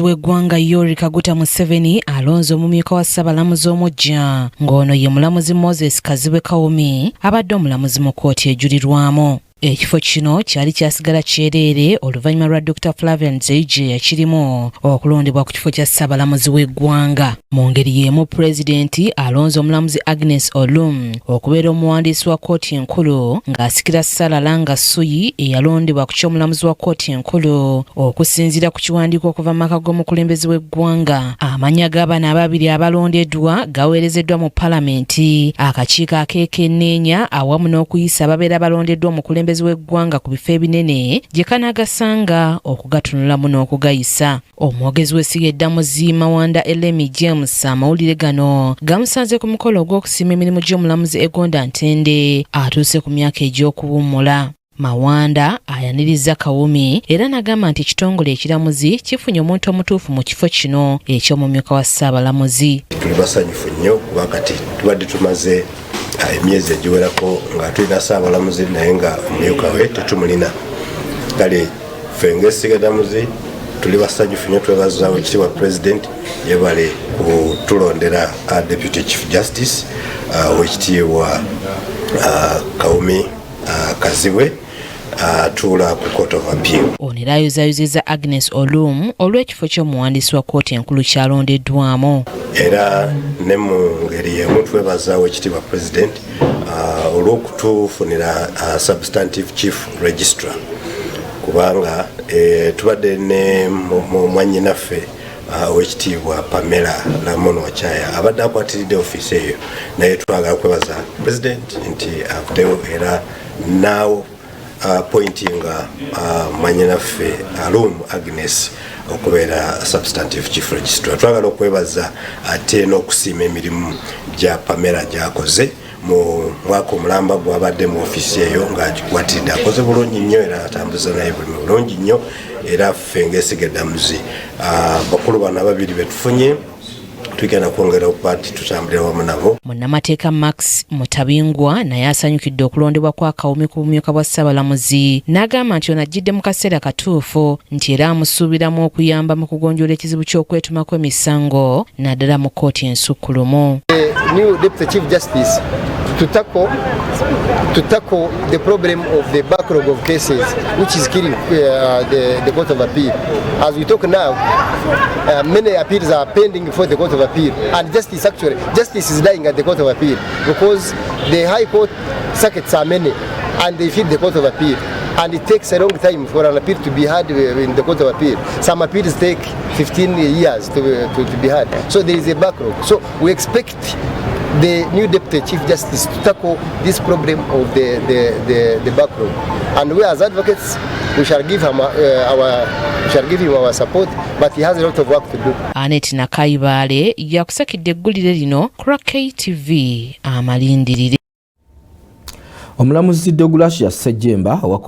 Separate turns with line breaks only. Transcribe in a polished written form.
W'eggwanga Yoweri Kaguta Museveni alonze omumyuka wa Ssaabalamuzi omuggya, ng'ono ye mulamuzi Moses Kazibwe Kawumi, abadde omulamuzi mu kkooti ejulirwamu. Ekifo kino kyali kyasigala kyereere oluvannyuma lwa Dr Flavian Zeije yakirimu okulondebwa ku kifo kya Ssaabalamuzi w'eggwanga. Mu ngeri y'emu, Pulezidenti alonze omulamuzi Agnes Olum okubeera omuwandiisi wa kkooti enkulu, ng'asikira Sarah Langa Suyi eyalondebwa ku ky'omulamuzi wa kkooti enkulu. Okusinziira ku kiwandiiko okuva mu maka g'omukulembeze w'eggwanga, amannya g'abano ababiri abalondeddwa gaweerezeddwa mu Palamenti, akakiiko akeekenneenya awamu n'okuyisa ababeera balondeddwa omukulembeze w'eggwanga ku bifo ebinene gye kanaagasanga okugatunulamu n'okugayisa. Omwogezi w'essiga eddamuzi, Mawanda Elemi James, amawulire gano gamusanze ku mukolo ogw'okusiima emirimu gy'omulamuzi Egonda Ntende atuuse ku myaka egy'okuwummula. Mawanda ayaniriza Kawumi era n'agamba nti ekitongole ekiramuzi kifunye omuntu omutuufu mu kifo kino eky'omumyuka wa Ssaabalamuzi.
Tuli basanyufu nnyo kuba kati tubadde tumaze emyezi egiwerako nga tulina Ssaabalamuzi naye nga omumyuka we tetumulina. Kale ffe ng'essiga eddamuzi tuli basanyufu nnyo. Twebaza Ekitiibwa President, yebale kutulondera Deputy Chief Justice, Owekitiibwa Kawumi Kazibwe atuula ku Court of Appeal.
Ono era ayozayozezza Agnes Olum olw'ekifo ky'omuwandiisi wa kkooti enkulu kyalondeddwamu.
Era ne mu ngeri y'emu twebaza Owekitiibwa President olw'okutufunira substantive chief registrar, kubanga tubadde ne mwannyinaffe Owekitiibwa Pamela Lamon Wachaya abadde akwatiridde ofiisi eyo, naye twagala kwebaza President nti avuddeyo era naawo appointinga mwanyinaffe Alum Agnes okubeera substantive chief registrar. Twagala okwebaza ate n'okusiima emirimu gya Pamela gyakoze mu mwaka omulamba gwabadde mu ofiisi eyo ng'agikwatiridde. Akoze bulungi nnyo era atambuza naye bulimu bulungi nnyo. Era ffe ng'essiga eddamuzi, bakulu bano ababiri betufunye, tugenda kwongera okuba nti tutambulira wamu nabo.
Munnamateeka Max Mutabingwa naye asanyukidde okulondebwa kwa Kawumi ku bumyuka bwa Ssaabalamuzi, n'agamba nti ono ajjidde mu kaseera katuufu, nti era amusuubiramu okuyamba mu kugonjoola ekizibu ky'okwetumako emisango, naddala mu kkooti ensukkulumu.
New Deputy Chief Justice to tackle the problem of the backlog of cases which is killing the Court of Appeal. As we talk now, many appeals are pending before the Court of Appeal, and justice, actually, justice is dying at the Court of Appeal because the High Court circuits are many and they feed the Court of Appeal. And it takes a long time for an appeal to be heard in the Court of Appeal. Some appeals take 15 years to be heard. So there is a backlog. So we expect the new Deputy Chief Justice to tackle this problem of the backlog. And we as advocates, we shall give him our support, but he has a lot of work to do.
Anet Nakayibaale yakusakidde eggulire lino ku lwa KTV Amalindirire.
Omulamuzi Deogratias Sejjemba owa